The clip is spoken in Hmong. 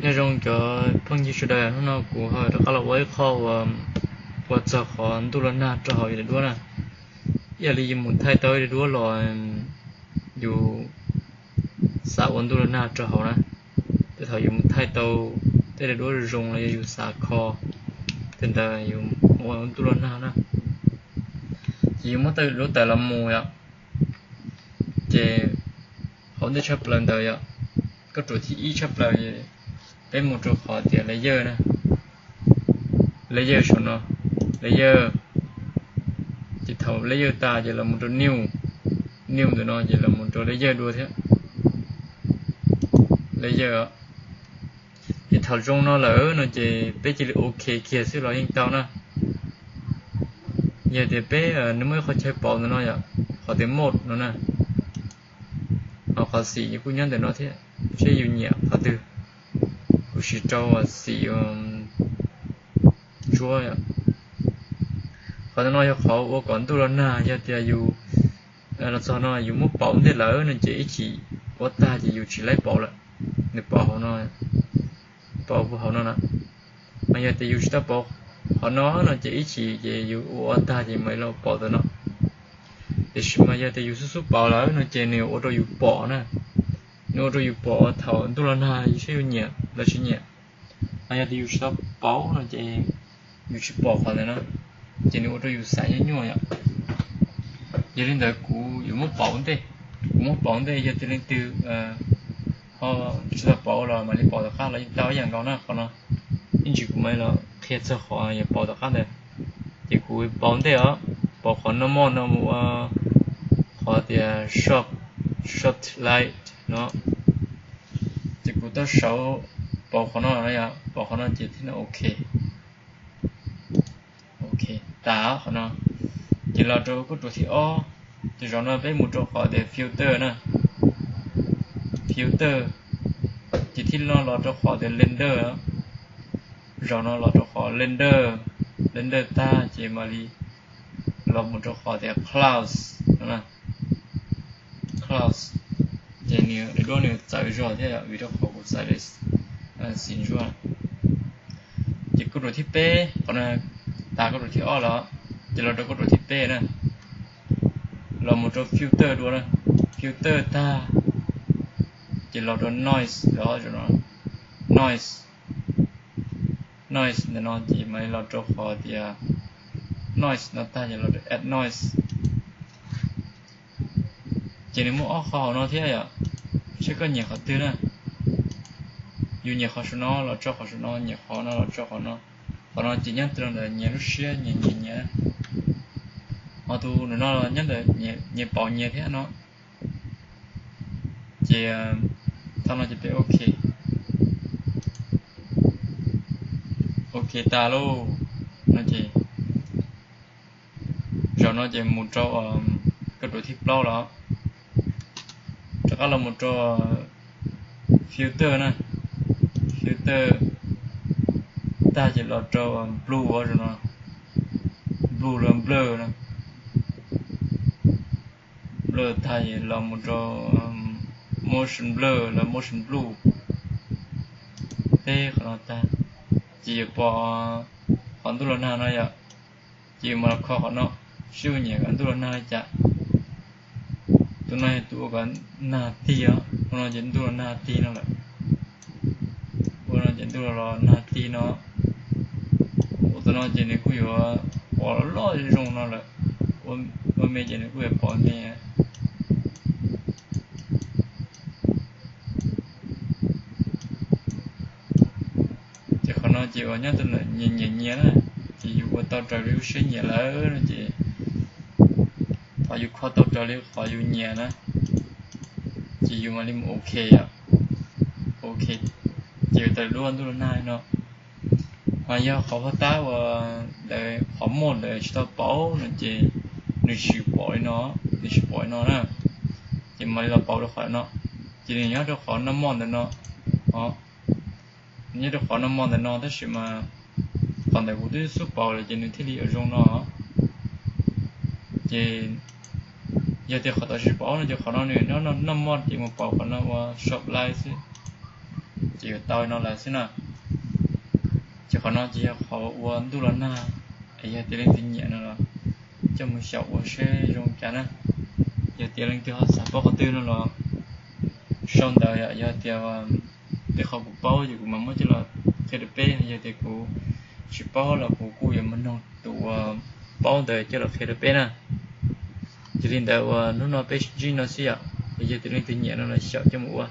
Nyob zoo cov phooj ywg sawv daws, hnub no kuv ho rov qab los ua ib qho uas ua txog qhov ntuj los nag rau hauv yus daim duab na. Ib yam li yus mus thaij tau ib daim duab los yus xav ua ntuj los nag rau hauv na. Tej thaum yus mus thaij tau tej daim duab zoo los yog yus xav kho tej ntawd yus ua ntuj los nag na. Ces yus muab tej daim duab tawm los mus yom, ces hauv ntej tshaj plaws ntawd yom, koj ruam thib ib tshaj plaws, peb mus rau qhov tias layer na, layer saum no, layer. Ces thaum layer tas ces los mus rau new, new ntawm no ces los mus rau layer dua thiab, layer. Ces thaum zoo no lawm no ces peb cia li ok kiag xwb los yeej tau na. Yog tias peb nws muaj ib qhov chaw pauv ntawm no yom, qhov tias mode no na, ho qhov xim kuj nyob ntawm no thiab, seb yus nyiam qhov twg. Kuv siv rau xim ntsuab. Qhov no yog qhov ua kom ntuj los nag, yog tias yus los txog no yus muab pauv ntej lawm no ces ib chim ua tag ces yus tsis laib pauv lawm, nws pauv hauv no, pauv hauv no na. Mas yog tias yus tsis tau pauv qhov no no ces ib chim ces yus ua tag ces mam li los pauv ntawm no. Tiam sis mas yog tias yus xub xub pauv lawm no ces nws ua rau yus pom na, nws ua rau yus pom thaum ntuj los nag yus seb yus nyiam los tsis nyiam. Mas yog tias yus tsis tau pauv no ces yus tsis pom qhov ntawd na, ces nws ua rau yus xav nyuaj nyuaj yom. Yog li ntawd kuv yuav muab pauv ntej, kuv muab pauv ntej, yog tias leej twg ho tsis tau pauv los mam li pauv tom qab los yeej tau ib yam nkaus na. Qhov no ib ntsis kuv mam li los qhia txog qhov yuav pauv tom qab ntawd. Ces kuv pauv ntej os, pauv qhov normal no mus ua qhov tias soft, soft light no. Ces kuv tau sau pauv qhov no, pauv qhov no ces thiaj no ok. Ok, tas qhov no. Ces los rau koj ruam thib ob, ces zaum no peb mus rau qhov tias filter na, filter. Ces thiaj no los rau qhov tias render. Zaum no los rau qhov render, render tag ces mam li los mus rau qhov tias clouds, clouds. Ces nws daim duab nws txawv zog thiab vim rau qhov kuv xaiv xim ntsuab. Ces koj ruam thib peb, qhov no tas koj ruam thib ob lawm, ces los rau koj ruam thib peb na, los mus rau filter dua na. Filter tag ces los rau noise, noise, noise ntawm no ces mam li los rau qhov tias noise no tag ces los rau add noise. Ces nws muaj ob qho hauv no thiab yom, seb koj nyiam qhov twg na. Yus nyiam qhov saum no los tso qhov saum no, nyiam qhov no los tso qhov no. Qhov no ces nyob rau ntawm nyias lub siab nyias nyias nyias. Ho tus nram no nyob ntawm nyias pauv nyias thiab no. Ces thaum no ces peb ok, ok tas lauj. No ces zaum no ces mus rau koj ruam thib plaub lawm, rov qab los mus rau filter na, filter tag ces los rau blue, blue los blur na, blur tag ces los mus rau motion blur los motion blue. Peb qhov no tag ces yuav pom qhov ntuj los nag no yom. Ces yus mam los kho qhov no, seb yus nyiam kom ntuj los nag li cas. Tus no yog tus ua kom nag tig os, ua no ces ntuj los nag tig no lawm. Ua no ces ntuj los nag tig no. Ua tus no ces nws kuj yuav pom loj loj zoo no lawm. Ua me ces nws kuj yuav pom me. Ces qhov no ces uas nyob rau ntawm nyias nyias nyias na, ces yus ua tau raws li lub siab nyiam lawm no ces, thaum yus kho tau raws li qhov yus nyiam na, ces yus mam li mus ok yom. Ok, ces yus tau lub ntuj los nag no. Ho yog qhov huab tab uas ntawd qhov mode ntawd tsis tau pauv no ces nws tsis pom li no, nws tsis pom li no na. Ces mam li los pauv rau qhov no, ces nws nyob rau qhov normal ntawm no. Nyob rau qhov normal ntawm no tab sis mas qhov ntawd kuv twb xub pauv lawm ces nws thiaj li yuav zoo no. Ces yog tias qhov tod tsis pauv no ces qhov no nws noj moj ces mus pauv qhov no ua soft light xwb. ces yuav tau no lawm xwb na. Ces qhov no ces yog qhov ua ntuj los nag, es yog tias leej twg nyiam no los coj mus xyaum ua seb zoo cas na. Yog tias leej twg ho xav paub qhov twg no los sau ntawv, yog tias tej qhov kuv paub ces kuv mam muab coj los qhia rau peb, yog tias kuv tsis paub los kuv kuj yuav mus noog tus uas paub ntawd coj los qhia rau peb na. Ces li ntawd uas hnub no peb sib ntsib no xwb yom, yog tias leej twg nyiam no los xyaum coj mus ua.